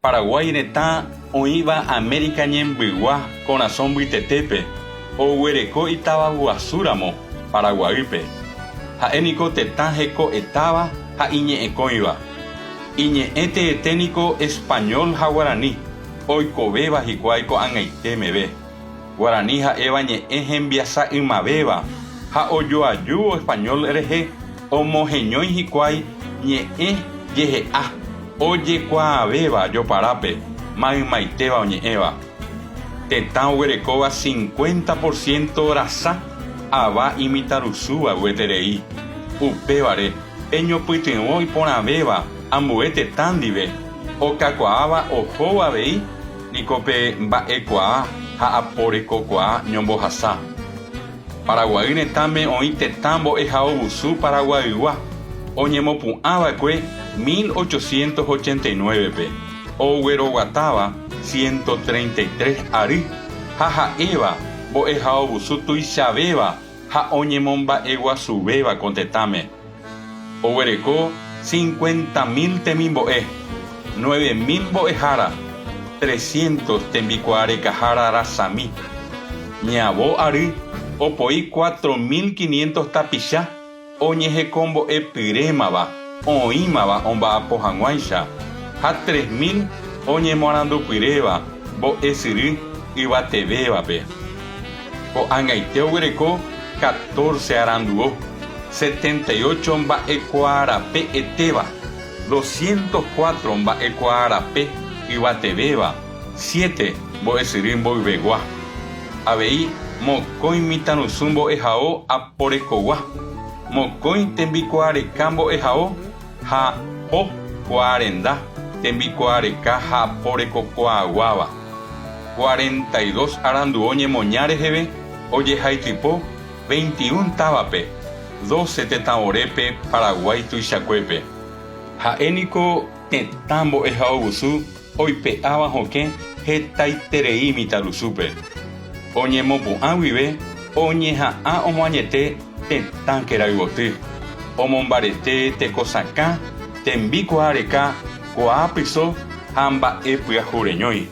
Paraguái retã oĩva Amérika Ñembygua korasõ mbytetépe, oguereko itavaguasúramo Paraguaýpe. Ha'e niko tetã heko'etáva ha iñe'ẽkõiva. Iñe'ẽ teete niko español ha guarani, oikovéva hikuái ko'ag̃aite meve. Guarani ha'éva ñe'ẽ hembiasa ymavéva ha ojoajúvo español rehe omoheñói hikuái ñe'ẽ jehe'a ojekuaavéva joparápe maymaitéva oñe'ẽva. Tetã oguerekóva cincuenta por ciento rasa ava imitãrusúva gueterei. Upévare pe ñopytyvõ iporãvéva ambue tetã ndive okakuaáva ohóvo avei niko pe mba'ekuaa ha aporekokuaa ñombohasa. Paraguay retãme oĩ tetã mbo'ehaovusu Paraguaygua, oñemopu'ãva'ekue 1889-pe, ogueroguatáva 133 ary ha ha'éva mbo'ehaovusu tuichavéva ha oñemomba'eguasuvéva ko tetãme. Oguereko cincuenta mil temimbo'e, nueve mil mbo'ehára, trescientos tembikuaarekahára rasami. Ñavo ary opoi cuatro mil quinientos tapicha oñehekombo'epyrémava oĩmava omba'apo hag̃uáicha ha tres mil oñemoarandupyréva mbo'esyry yvatevévape. Ko'ag̃aite oguereko catorce aranduo, 78 mba'ekuaarape etéva, doscientos cuatro mba'ekuaarape yvatevéva, siete mbo'esyry mboyvegua. Avei mokõi mitãrusu mbo'ehao aporekogua, mokõi tembikuaareka mbo'ehao ha po kuaarenda tembikuaareka ha aporekokuaaguáva. 42 aranduo ñemoña reheve ojehaitypo veintiún távape, doce tetãvorépe Paraguái tuichakuépe. Ha'e niko tetã mbo'ehaovusu oipe'áva hokẽ hetaiterei mitãrusúpe. Oñemopu'ã guive oñeha'ã omoañete tetã kerayvoty, omombarete tekosakã, tembikuaareka, kuaapyso ha mba'epyahureñói.